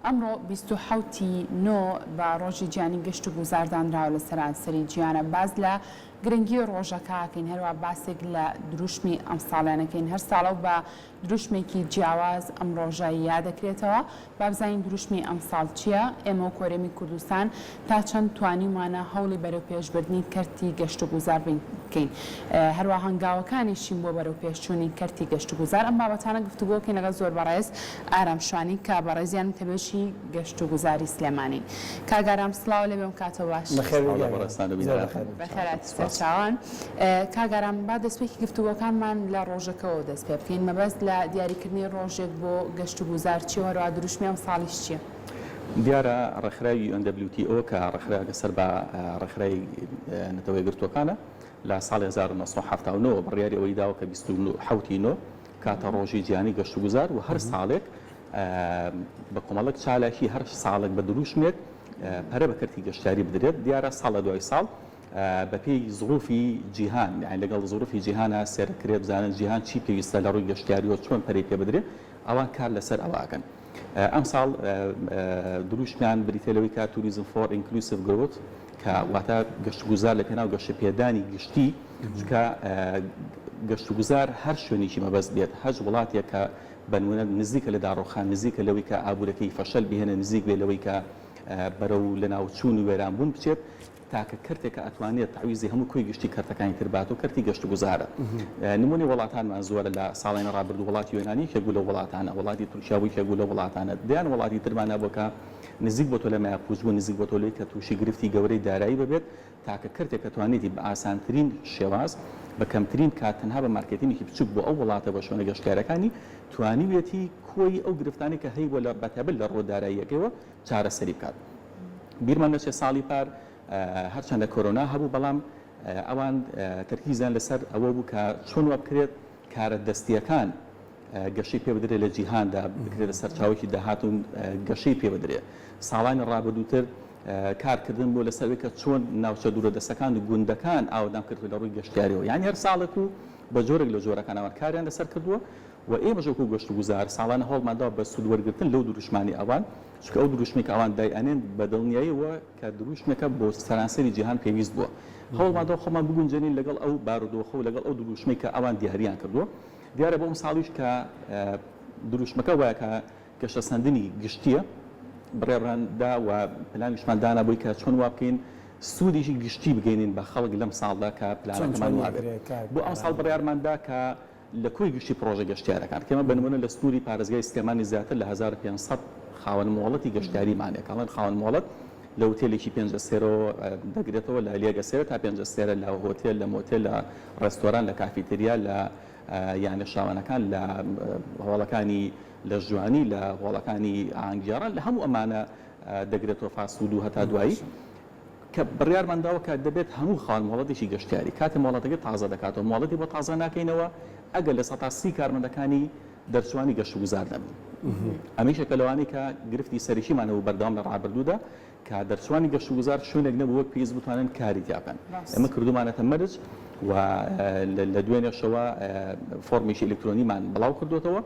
ئەمڕۆ 27 ی نۆ بە ڕۆژی جیهانی گەشت و گوزار دانراوە لە سەرانسەری جیهانە باس لە گرنگی ڕۆژەکە ئەکەین هەروا باسێک لە دروشمی ئەمساڵیان ئەکەین هەر ساڵە و بە دروشمێکی جیاواز ئەم ڕۆژە یادەکرێتەوە با بزانین دروشمی ئەمساڵ چییە؟ ئێمە وەک هەرێمی کوردستان تا چەند توانیومانە هەوڵی بەرەوپێشبردنی کەرتی گەشتوگوزار بکەین؟ هەروا هەنگاوەکانی چین بۆ بەرەوپێشچوونی کەرتی گەشتوگوزار؟ ئەم بابەتانە گفتوگۆ بکەین لەگەڵ زۆر بەڕێز ئارام شوانی کە بەڕێزیان وتەبێژی گەشتوگوزاری سلێمانین. کاک ئارام سڵاو لێ بێ ئەم کاتەو باش. بەخێر سڵاو لە بێی بەڕێزتان و زۆر بینەرانتان. بەخێر بێی. بەخێرهاتی سپاس. سەرچاوان. کاک ئارام با دەستپێکی گفتوگۆکانمان لە ڕۆژەکەوە دەست پێ بکەین، مەبەست لە دیاریکردنی ڕۆژێک بۆ گەشتوگوزار چیە و هەروەها دروشمی ئەمساڵیش چیە؟ دیارە ڕێکخراوی UNWTO کە ڕێکخراوێکە سەر بە ڕێکخراوی نەتەوە یەکگرتووەکانە لە ساڵی 1979 وە بڕیاری ئەوەی داوە کە 27 ی نۆ بکاتە ڕۆژی جیهانی گەشتوگوزار و هەر ساڵێک بە کۆمەڵێک چالاکی هەر ساڵێک بە دروشمێک پەرە بە کەرتی گەشتیاری بدرێت دیارە ساڵ لە دوای ساڵ بەپێی زروفی جیهان یانی لەگەڵ زروفی جیهانا سەیرەکرێ بزانن جیهان چی پێویستە لە ڕووی گەشتیاریەوە چۆن پەرەی پێ بدرێ ئەوان کار لەسەر ئەوە ئەکەن ئەمساڵ دروشمیان بریتیە لەوەی کە Tourism for Inclusive Growth کە واتە گەشتوگوزار لە پێناو گەشەپێدانی گشتی چونکە گەشتوگوزار هەر شوێنێکی مەبەست بێت هەر وڵاتێک کە بەنمونە نزیکە لە داڕوخان نزیکە لەوەی کە ئابوورەکەی فەشەل بهێنێ نزیک بێ لەوەی کە بەرەو لەناوچوون و وێرانبوون بچێت تاکە کەرتێکە ئەتوانێت تەعویزی هەموو کۆی گشتی کەرتەکانی تر بات و کەرتی گەشتوگوزارە. نمونەی وڵاتانمان زۆرە لە ساڵانی ڕابردوو وڵاتی یۆنان یەکێک بوو لەو وڵاتانە، وڵاتی تورکیا بوو یەکێک بوو لەو وڵاتانە، دەیان وڵاتی ترمان هەبوو کە نزیک بۆتەوە لە مایەپووچ بوون، نزیک بۆتەوە لەوەی کە تووشی گرفتی گەورەی دارایی ببێت، تاکە کەرتێک کە توانیتی بە ئاسانترین شێواز، بە کەمترین کات تەنها بە مارکێتینێکی بچووک بۆ ئەو وڵاتە بە شوێنە گەشتیارەکانی توانیویەتی کۆی ئەو گرفتانەی کە هەیبووە لە بەتایبەت لە ڕووە داراییەکەیەوە چارەسەری بکات. بیرمان نەچێت ساڵی پار هەرچەندە کۆرۆنا هەبوو بەڵام ئەوان تەرکیزیان لەسەر ئەوە بوو کە چۆن وا بکرێت کارە دەستییەکان گەشەی پێ بدرێت لە جیهاندا بکرێتە سەرچاوەیەکی داهات و گەشەی پێ بدرێت. ساڵانی ڕابردووتر کارکردن بوو لەسەر ئەوەی کە چۆن ناوچە دوورەدەستەکان و گوندەکان ئاوەدان بکرێتەوە لە ڕووی گەشتیارییەوە. یانی هەر ساڵێک و بە جۆرێک لە جۆرەکان ئەوان کاریان لەسەر کردووە و ئێمەش وەکو گەشتوگوزار ساڵانە هەوڵمان داوە بە سوود وەرگرتن لەو دروشمانەی ئەوان، چونکە ئەو دروشمەی کە ئەوان دایئەنێن بە دڵنیاییەوە کە دروشمێکە بۆ سەرانسەری جیهان پێویست بووە. هەوڵمان داوە خۆمان بگونجێنین لەگەڵ ئەو بارودۆخە و لەگەڵ ئەو دروشمەی کە ئەوان دیارییان کردووە. دیارە بۆ ئەمساڵیش کە دروشمەکە وایە کە گەشەسەندنی گشتییە، بڕیارمان دا و پلانیشمان دانا بۆی کە چۆن وا بکەین سوودێکی گشتی بگەینین بە خەڵک لەم ساڵدا کە چۆن پلانەکەمان چۆنی وابێت. ئەکرێ کاک بۆ ئەمساڵ ئارام؟ بڕیارمان دا کە لە کۆی گشتی پڕۆژە گەشتیارەکان کە ئێمە بە نموونە لە سنووری پارێزگای سلێمانی زیاتر لە 1500 خاوەن مۆڵەتی گەشتیاریمان هەیە، کە ئەڵێن خاوەن مۆڵەت لە هوتێلێکی پێنج ئەستێرەوە دەگرێتەوە لە یەک ئەستێرە تا پێنج ئەستێرە لە هۆتێل، لە مۆتێل، لە ڕێستۆران، لە کافیتریا، لە یانە شاوانەکان، لە هۆڵەکانی لەشجوانی، لە هۆڵەکانی ئاهەنگگێڕان، لە هەموو ئەمانە دەگرێتەوە فاست فود و هەتا دوایی. کە بڕیارمان داوە کە دەبێت هەموو خاوەن مۆڵەتێکی گەشتیاری کاتێ مۆڵەتەکەی تازە دەکاتەوە مۆڵەتی بۆ تازە ناکەینەوە ئەگەر 30% کارمەندەکانی دەرچوانی گەشتوگوزار نەبن. ئەمە یەکێکە لەوانەی کە گرفتی سەرەکیمان هەبوو بەردەوام لە ڕابردوودا کە دەرچوانی گەشتوگوزار شوێنێک نەبوو وەک پێویست بتوانن کاری تیا بکەن. ئێمە کردوومانەتە مەرج و لە دوێنێشەوە فۆرمێکی ئەلکترۆنیمان بڵاو کردووەتەوە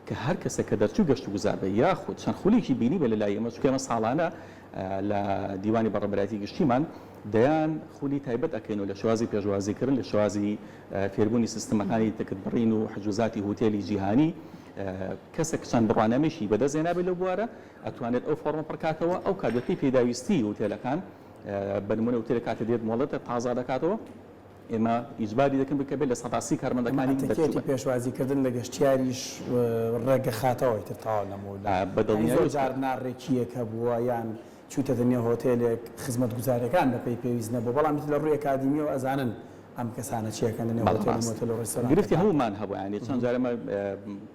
کە هەر کەسێک کە دەرچووی گەشتوگوزار بێت یاخود چەند خولێکی بینیبێت لە لای ئێمە، چونکە ئێمە ساڵانە لە دیوانی بەڕێوەبەرایەتی گشتیمان دەیان خولی تایبەت ئەکەین و لە شێوازی پێشوازیکردن، لە شێوازی فێربوونی سیستمەکانی تکت بڕین و حجوزاتی هوتێلی جیهانی، کەسێک چەند بڕوانامەیەکی بەدەست هێنابێت لەو بوارە ئەتوانێت ئەو فۆڕمە پڕکاتەوە، ئەو کات بەپێی پێداویستی هوتێلەکان بە نموونە هوتێلێک کاتێ دێت مۆڵەتێک تازە دەکاتەوە، ئێمە ئیجباری دەکەین بکە بێت 30% ئەمە کارمەندەکانی ئەتەکێتی دەرچوو بن. پێشوازی کردن لە گەشتیاریش ڕێگە خاتەوە ئیتر تەواو لەمەولا بە یانی دڵنیایی زۆر جار ناڕێکییەک هەبووە یان چوویتەتە نێو هۆتێلێک خزمەتگوزاریەکان بەپێی پێویست نەبووە بەڵام ئیتر لە ڕووی ئەکادیمیەوە ئەزانن ئەم کەسانە چی ئەکەن لە نێو بەڵێ هۆتێل و ڕاستە مۆتێل و گرفتی ڕێستۆرانتەکاندا. هەموومان هەبوو یانی چەند جار ئێمە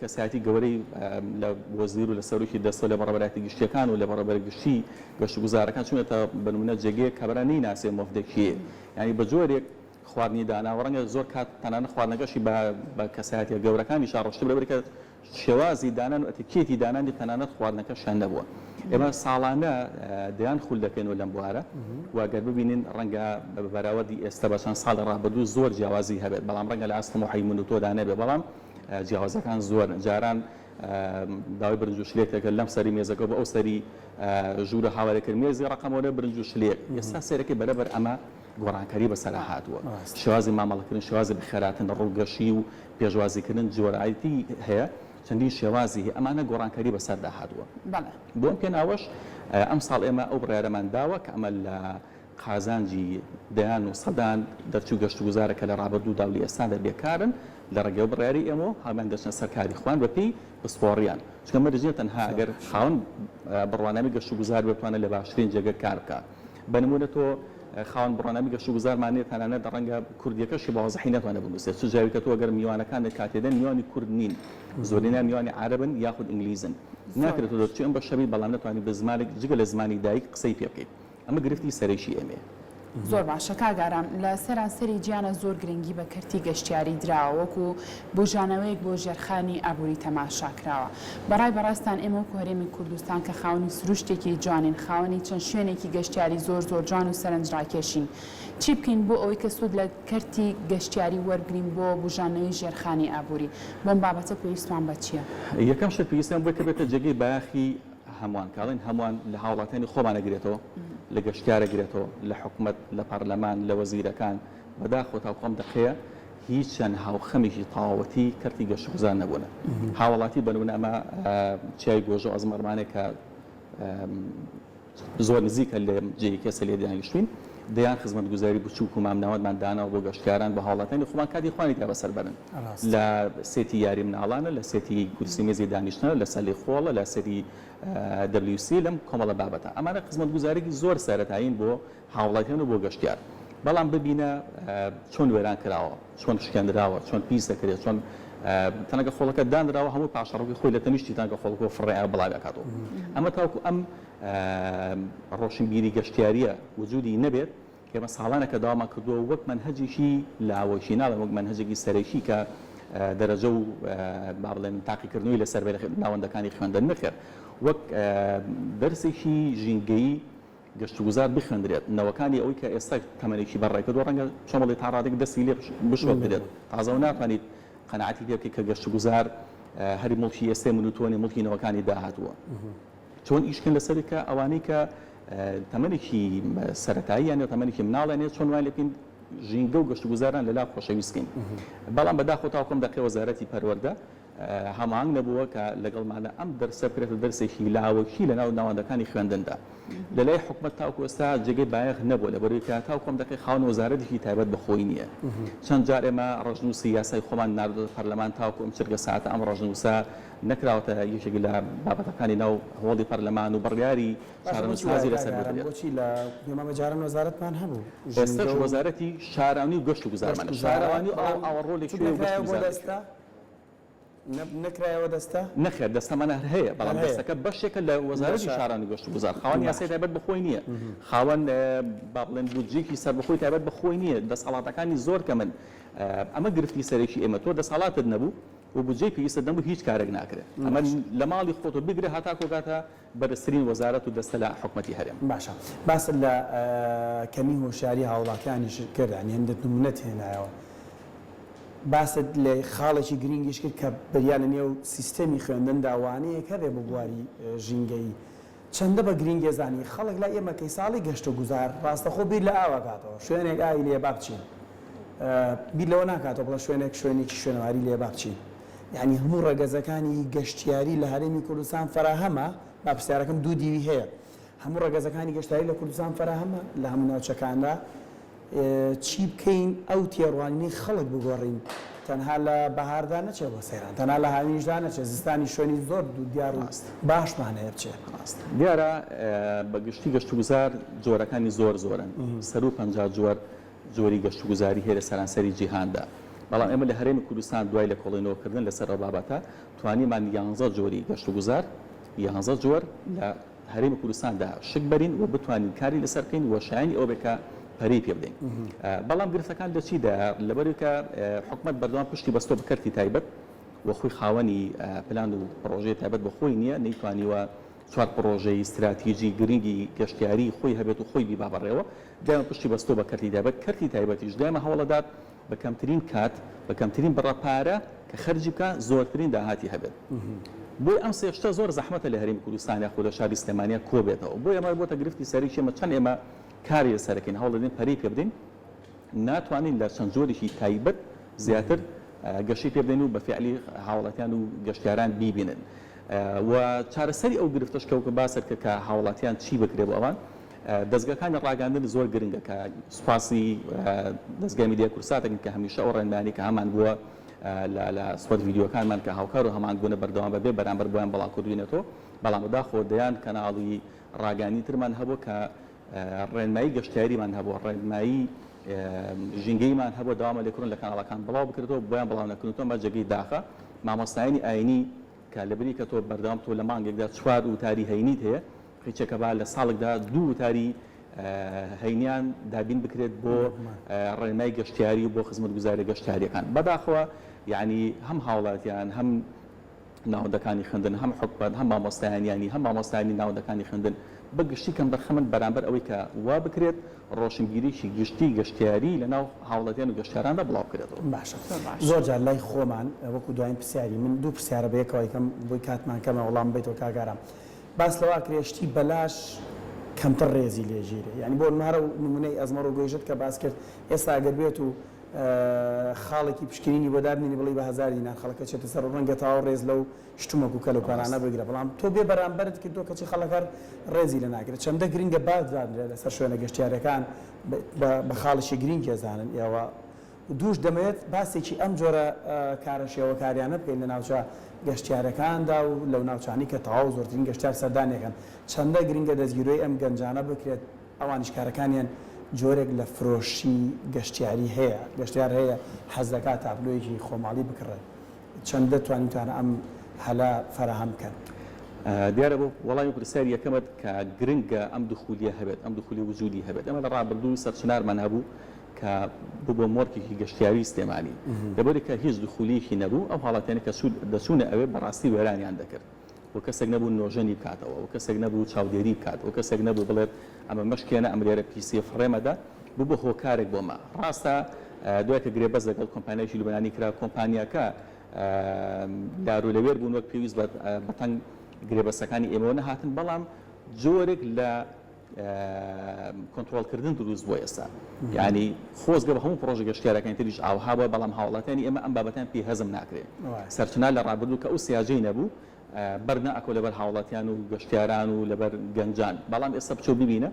کەسایەتی گەورەی لە وەزیر و لە سەرۆکی دەستە و لە بەڕێوەبەرایەتی گشتیەکان و لە بەڕێوەبەرە گشتی گەشتوگوزارەکان چوونەتە بە نموونە جێگەیەک کابرا نەیناسێ مۆفدە کێیە یانی بە جۆرێک خواردنی داناوە ڕەنگە زۆر کات تەنانەت خواردنەکەشی بە بە کەسایەتیە گەورەکانیشا ڕۆشتبێ لەبەر کە شێوازی دانان و ئەتیکێتی دانانی تەنانەت خواردنەکەشیان نەبووە ئێمە ساڵانە دەیان خول دەکەینەوە لەم بوارە و گەر ببینین ڕەنگە بە بەراوردی ئێستا بە چەند ساڵی ڕابردوو زۆر جیاوازی هەبێت بەڵام ڕەنگە لە ئاست تموحی من و تۆدا نەبێت بەڵام جیاوازەکان زۆرن جاران. داوای برنج و شلێک دەکرد لەم سەری مێزەکە بۆ ئەو سەری ژوورە هاوارێ کرد مێزی ڕەقەمەوە برنج و شلێک ئێستا سەیرەکەی بەرەبەر ئەمە گۆڕانکاری بەسەرا هاتووە شێوازی مامەڵەکردن شێوازی بەخێراتن ڕووگەشی و پێشوازیکردن جۆرایەتی هەیە چەندین شێوازی هەیە ئەمانە گۆڕانکاری بەسەردا هاتووە بۆ ئەم پێناوەش ئەمساڵ ئێمە ئەو بڕیارەمان داوە کە ئەمە لە قازانجی دەیان و سەدان دەرچوو گەشتوگوزارە کە لە ڕابردوودا و لە ئێستادا بێکارن، لە ڕێگەی ئەو بڕیارەی ئێمەوە هەموویان دەچنە سەر کاری خۆیان بەپێی پسپۆڕییان، چونکە مەرج نییە تەنها ئەگەر خاوەن بڕوانامەی گەشتوگوزار بێت بتوانێت لە باشترین جێگە کار بکات. بە نموونە تۆ خاوەن بڕوانامەی گەشتوگوزارمان نییە تەنانەت ڕەنگە کوردییەکەشی بە وازحی نەتوانێت بنووسێت، چ جاوی کە تۆ ئەگەر میوانەکانت کاتێ دێن میوانی کورد نین، زۆرینەیان میوانی عەرەبن یاخود ئینگلیزن، ناکرێت تۆ دەرچووی ئەم بەشە بیت بەڵام نەتوانی بە زمانێک جگە لە زمانی دایک قسەی پێ بکەیت. ئەمە گرفتی سەرەکی ئێمەیە. زۆر باشە کاک ئارام، لە سەرانسەری جیانا زۆر گرنگی بە کەرتی گەشتیاری دراوە وەکو بوژانەوەیەک بۆ ژێرخانی ئابوری تەماشا کراوە. بەڕای بەڕێزتان ئێمە وەکو هەرێمی کوردستان کە خاوەنی سروشتێکی جوانین، خاوەنی چەند شوێنێکی گەشتیاری زۆر زۆر جوان و سەرنجڕاکێشین، چی بکەین بۆ ئەوەی کە سوود لە کەرتی گەشتیاری وەربگرین بۆ بوژاندنەوەی ژێرخانی ئابوری؟ بۆم بابەتە پێویستمان بە چیە؟ یەکەم شت پێویستمان بەوەی کە بێتە جێگەی بایەخی هەمووان، کە ئەڵێین هەمووان لە هاوڵاتیانی خۆمان ئەگرێتەوە، لە گەشتیار ئەگرێتەوە، لە حکومەت، لە پەرلەمان، لە وەزیرەکان، بەداخەوە تاکو ئەم دەقەیە هیچ چەند هاوخەمێکی تەواوەتی کەرتی گەشتوگوزار نەبوونە. هاوڵاتی بە نمونە ئەمە چیای گۆژە و ئەزمەڕمانێک کە زۆر نزیکە لە جێی کەسە لێ دانیشتوین، دەیان خزمەتگوزاری بچووک و مامناوەندمان داناوە بۆ گەشتیاران، بۆ هاوڵاتیانی خۆمان کاتی خۆیانی تیا بەسەر بەرن. لە سێتی یاری مناڵانە، لە سێتی کورسی مێزی دانیشتنە، لە سەلی خۆڵە، لە سێتی WC لەم کۆمەڵە بابەتە. ئەمانە خزمەتگوزاریی زۆر سەرەتایین بۆ هاوڵاتیان و بۆ گەشتیار. بەڵام ببینە چۆن وێران کراوە، چۆن شکێنراوە، چۆن پیس دەکرێت، چۆن تەنەکە خۆڵەکە دانراوە هەموو پاشەڕۆکەی خۆی لە تەنیشتی تەنەکە خۆڵەکەوە فڕێیە بڵاوی ئەکاتەوە. ئەمە تاوەکو ئەم ڕۆشنبیری گەشتیارییە وجودی نەبێت، ئێمە ساڵانێکە داوامان کردووە وەک مەنهەجێکی لاوەکی، ناڵێم وەک مەنهەجێکی سەرەکی کە دەرەجە و با بڵێن تاقیکردنەوەی لەسەر بێت لە ناوەندەکانی خوێندن، نەخێر وەک دەرسێکی ژینگەیی گەشتوگوزار بخوێندرێت، نەوەکانی ئەوەی کە ئێستا تەمەنێکی بەڕێکردووە ڕەنگە چۆن بڵێی تا ڕادەیەک دەستی لێ بشۆردرێت، تازەوە ناتوانیت قەناعەتی پێ بکەیت کە گەشتوگوزار هەر موڵکی ئێستای من و تۆ نیە، موڵکی نەوەکانی داهاتووە. چۆن ئیش بکەن لەسەری کە ئەوانەی کە تەمەنێکی سەرەتاییان یا تەمەنێکی مناڵیان هەیە چۆن وای لێ بکەین ژینگە و گەشتوگوزاران لەلا خۆشەویست بکەین. بەڵام بەداخەوە تاوەکو ئەم دەقەی وەزارەتی پەروەردە هەماهەنگ نەبووە کە لەگەڵمانە ئەم دەرسە بکرێتە دەرسێکی لاوەکی لەناو ناوەندەکانی خوێندندا. لەلای حکومەت تاوەکو ئێستا جێگەی بایەخ نەبووە لەبەرئەوەی کە تاوەکو ئەم دەقەی خاوەن وەزارەتێکی تایبەت بە خۆی نییە. چەند جار ئێمە ڕەشنووسی یاسای خۆمان ناردۆتە پەرلەمان تاوەکو ئەم چرکە ساتە ئەم ڕەشنووسە نەکراوەتە یەکێک لە بابەتەکانی ناو هۆڵی پەرلەمان و بڕیاری باشە بۆچی وایە چارەنووسسازی کاک لەسەر ئارام بدرێت. بۆچی لە پێم وابێ جاران وەزارەتمان هەبوو ئێستاش ژینگە و وەزارەتی شارەوانی و گەشت و گوزارمانە. گەشت و گوزارە شارەوانی و ئاو بەڵام ئاوەڕۆ لە چونکە کوێ و گەشت و نەکرایەوە بۆ گوزار لە کوێ؟ دەستە نەکرایەوە دەستە؟ نەخێر دەستەمان هەر هەیە هەر بەڵام هەیە دەستەکە بەشێکە لە وەزارەتی باشە شارەوانی و گەشت و گوزار خاوەن یاسای باشە تایبەت بە خۆی نییە خاوەن با بڵێن بودجەیەکی سەربەخۆی تایبەت بە خۆی نییە دەسەڵاتەکانی زۆر کەمن ئەمە گرفتی سەرەکی ئێمە تۆ دەسەڵاتت نەبوو و بودجەی پێویستت نەبوو هیچ کارێک ناکرێت ئەمە باشە. لە ماڵی خۆتەوە بگرە هەتاکو گاتە بەرزترین وەزارەت و دەستە لە حکومەتی هەرێم. باشە باست لە کەمی هۆشیاری هاوڵاتیانیش کرد یانی هەندێک نمونەت هێنایەوە باست لە خاڵێکی گرینگیش کرد کە بریا لە نێو سیستەمی خوێندندا وانەیەک هەبێ بۆ بواری ژینگەیی چەندە بە گرینگ ئەزانی خەڵک لای ئێمە کەی ساڵی گەشت و گوزار ڕاستەخۆ بیر لە ئاو ئەکاتەوە شوێنێک ئاوی لێیە با بچین بیر لەوە ناکاتەوە بڵێ شوێنێک شوێنێکی شوێنەواری لێیە با بچین یانی هەموو ڕەگەزەکانی گەشتیاری لە هەرێمی کوردستان فەراهەمە با پرسیارەکەم دوو دیوی هەیە هەموو ڕەگەزەکانی گەشتیاری لە کوردستان فەراهەمە لە هەموو ناوچەکاندا چی بکەین ئەو تێڕوانینەی خەڵک بگۆڕین تەنها لە بەهاردا نەچێ بۆ سەیران تەنها لە هاوینیشدا نەچێ زستانی شوێنی زۆر دیار و ڕاستە. باشمان هەیە بچێ. ڕاستە. دیارە بە گشتی گەشتوگوزار جۆرەکانی زۆر زۆرن، سەروو 50 جۆر جۆری گەشتوگوزاری هەیە لە سەرانسەری جیهاندا، بەڵام ئێمە لە هەرێمی کوردستان دوای لێکۆڵینەوەکردن لەسەر ئەو بابەتە توانیمان یانزە جۆری گەشتوگوزار، یانزە جۆر، لە هەرێمی کوردستاندا شک بەرین و بتوانین کاری لەسەر بکەین و شایەنی ئەوە بێت کە پەرەی پێ بدەین. بەڵام گرفتەکان لە چیدایە؟ لەبەرئەوەی کە حکومەت بەردەوام پشتی بەستووە بە کەرتی تایبەت و خۆی خاوەنی پلان و پڕۆژەی تایبەت بە خۆی نییە، نەیتوانیوە چوار پڕۆژەی ستراتیجی گرنگی گەشتیاری خۆی هەبێت و خۆی بیبا بەڕێوە، دایمە پشتی بەستووە بە کەرتی تایبەت، کەرتی تایبەتیش دایمە هەوڵەدات بە کەمترین کات، بە کەمترین بڕە پارە کە خەرجی بکا زۆرترین داهاتی هەبێت. بۆیە ئەم سێ شتە زۆر زەحمەتە لە هەرێمی کوردستان یاخود لە شاری سلێمانیا کۆبێتەوە. بۆیە ئەمە بۆتە گرفتی سەرەکی ئێمە، چەند ئێمە کاری لەسەر ئەکەین، هەوڵ دەدەین پەرەی پێ بدەین، ناتوانین لە چەند جۆرێکی تایبەت زیاتر گەشەی پێ بدەین و بە فیعلی هاوڵاتیان و گەشتیاران بیبینن. و چارەسەری ئەو گرفتەش کە وەکو باست کرد کە هاوڵاتیان چی بکرێ بۆ ئەوان، دەزگاکانی ڕاگەیاندن زۆر گرنگە کە سوپاسی دەزگای میدیای کوردسات ئەکەین کە هەمیشە ئەو ڕێنمایانەی کە هەمان بووە لە لە spot ڤیدیۆکانمان کە هاوکار و هەماهەنگ بوونە بەردەوام بەبێ بەرامبەر بۆیان بڵاو کردوینەتەوە، بەڵام بەداخەوە دەیان کەناڵی ڕاگەیاندنی ترمان هەبووە کە ڕێنمایی گەشتیاریمان هەبووە، ڕێنمایی ژینگەییمان هەبووە داوامان لێکردوون لە کەناڵەکان بڵاو بکرێتەوە بۆیان بڵاو نەکردوونەتەوە، ئەمە جێگەی داخە. مامۆستایانی ئاینی کە لەبری کە تۆ بەردەوام تۆ لە مانگێکدا چوار وتاری هەینیت هەیە، قیچەکە با لە ساڵێکدا دوو وتاری هەینیان دابین بکرێت بۆ ڕێنمای گەشتیاری و بۆ خزمەتگوزاریە گەشتیاریەکان. بەداخەوە یەعنی هەم هاوڵاتیان هەم ناوەندەکانی خوێندن هەم حکومەت هەم مامۆستایانیانی هەم مامۆستایانی ناوەندەکانی خوێندن بە گشتی کەمتەرخەمن بەرامبەر ئەوەی کە وا بکرێت ڕۆشنبیریی گشتی گەشتیاری لەناو هاوڵاتیان و گەشتیاراندا بڵاو بکرێتەوە. باشە زۆر جار لای خۆمان وەکو دواین پرسیاری من دوو پرسیارە بە یەکەوە ئەیکەم بۆی کاتمان کەمە وەڵام بەیتەوە کاک ئارام باس لەوە ئەکرێ شتی بەلاش کەمتر ڕێزی لێ گیرێ یانی بۆ نمارە و نمونەی ئەزمەڕ و گۆیژت کە باس کرد ئێستا ئەگەر بێت و خاڵێکی پشکنینی بۆ دابنێنی بڵێی بە هەزار دینار خەڵک ئەچێتە سەر و ڕەنگە تەواو ڕێز لەو شتومەک و کەلوپەلانە بگرە بەڵام تۆ بێ بەرامبەرت کردووە کەچی خەڵک هەر ڕێزی لێ ناگرێت چەندە گرنگە باج دابنرێت لەسەر شوێنە گەشتیاریەکان بە خاڵێکی گرینگ ئەزانن ئێوە دووش دەمەوێت باسێکی ئەم جۆرە کارە شێوەکاریانە بکەین لە ناوچە گەشتیارەکاندا و لەو ناوچانەی کە تەواو زۆرترین گەشتیار سەردانی ئەکەن چەندە گرنگە دەستگیرۆی ئەم گەنجانە بکرێت ئەوانیش کارەکانیان جۆرێک لە فرۆشی گەشتیاری هەیە، گەشتیار هەیە حەز دەکات تابلۆیەکی خۆماڵی بکڕێت، چەندە توانیوتانە ئەم هەلە فەراهەم بکەن؟ دیارە بۆ وەڵامی پرسیاری یەکەمت کە گرنگە ئەم دخولیە هەبێت، ئەم دخولیە وجودی هەبێت، ئێمە لە ڕابردوو سەرچنارمان هەبوو کە ببووە مۆرکێکی گەشتیاری سلێمانی، لەبەرئەوەی کە هیچ دخولیەکی نەبوو، ئەو هاوڵاتیانەی کە دەچوونە ئەوێ بەڕاستی وێرانیان دەکرد. و کەسێک نەبوو نۆژەنی بکاتەوە و کەسێک نەبوو چاودێری بکات و کەسێک نەبوو بڵێت ئەمە مەشکێنە ئەمە لێرە پیسیە فڕێ مەدە ببووە هۆکارێک بۆ مە ڕاستە دوای کە گرێبەست لەگەڵ کۆمپانیایەکی لوبنانی کرا کۆمپانیاکە لارو لەوێر بوون وەک پێویست بەتەنگ گرێبەستەکانی ئێمەوە نەهاتن بەڵام جۆرێک لە کۆنترۆڵکردن دروست بووە ئێستا یانی خۆزگە بە هەموو پڕۆژە گەشتیارەکانی تریش ئاوها بووە بەڵام هاوڵاتیانی ئێمە ئەم بابەتەیان پێ هەزم ناکرێ سەرچنار لە ڕابردوو کە ئەو سیاجەی نەبوو بەر نەئەکەوت لەبەر هاوڵاتیان و گەشتیاران و لەبەر گەنجان بەڵام ئێستا بچۆ ببینە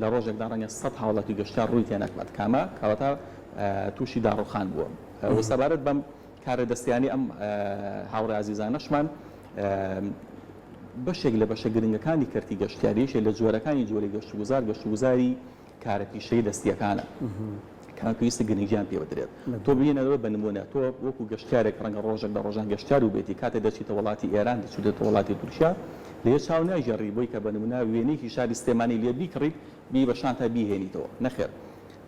لە ڕۆژێکدا ڕەنگە سەد هاوڵاتی و گەشتیار ڕووی تێ نەکات کامە کەواتە تووشی داڕوخان بووە و سەبارەت بەم کارە دەستیانی ئەم هاوڕێ ئازیزانەشمان بەشێک لە بەشە گرنگەکانی کەرتی گەشتیاری یەکێک لە جۆرەکانی جۆری گەشتوگوزار گەشتوگوزاری کارە پیشەیی دەستییەکانە کە پێویستە گرنگیان پێ بدرێت. تۆ بینەرەوە بە نموونە تۆ وەکو گەشتیارێک ڕەنگە ڕۆژێک لە ڕۆژان گەشتیار بووبێتی کاتێک دەچیتە وڵاتی ئێران دەچوویتە وڵاتی تورکیا لێ چاو ناگێڕی بۆی کە بە نموونە وێنەیەکی شاری سلێمانی لێ بیکڕیت بی بە شانتا بیهێنیتەوە نەخێر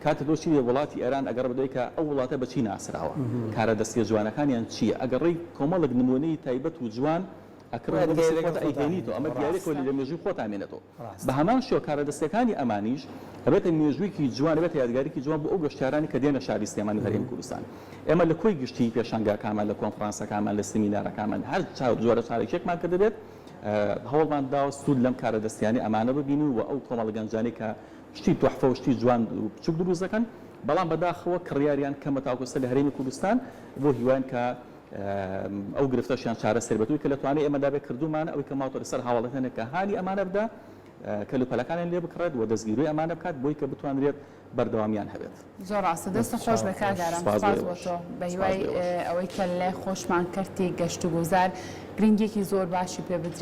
کاتێ تۆ چیتە وڵاتی ئێران ئەگەڕێ بەدوای کە ئەو وڵاتە بە چی ناسراوە کارە دەستیە جوانەکانیان چییە ئەگەڕێی کۆمەڵێک نموونەی تایبەت و جوان ئەکڕێ بۆ دەستی خۆت ئەیهێنیتەوە ئەمە دیارە کۆلی لە مێژووی خۆتا ئەمێنێتەوە بە هەمان شێوە کارە دەستیەکانی ئەمانیش ئەبێتە مێژوویەکی جوان ئەبێتە یادگاریکی جوان بۆ ئەو گەشتیارانەی کە دێنە شاری سلێمانی و هەرێمی کوردستان ئێمە لە کۆی گشتی پێشانگاکانمان لە کۆنفرانسەکانمان لە سمینارەکانمان هەر جۆرە چالاکیەکمان کردبێت هەوڵمان داوە سوود لەم کارە دەستیانەی ئەمانە ببینین و ئەو کۆمەڵە گەنجانەی کە شتی توحفە و شتی جوان و بچوک دروست دەکەن بەڵام بەداخەوە کڕیاریان کەمە تاوەکو ئێستا لە هەرێمی کوردستان بۆ هیواین کە ئەو گرفتەشیان چارەسەر بێت ئەوی کە لە توانای ئێمەدا بێت کردوومانە ئەوی کە ماوەتە لەسەر هاوڵاتیانە کە هانی ئەمانە بدا کەلوپەلەکانیان لێ بکڕێت و دەستگیرۆی ئەمانە بکات بۆی کە بتوانرێت بەردەوامیان هەبێت. زۆر ڕاستە دەستت خۆش بێ کاک ئارام سوپاس بۆ سوپاس بۆ ئێوەش تۆ بە سوپاس هیوای بۆ ئێوەش. ئەوەی کە لای خۆشمان کەرتی گەشتوگوزار گرنگیەکی زۆر باشی پێ بدرێت.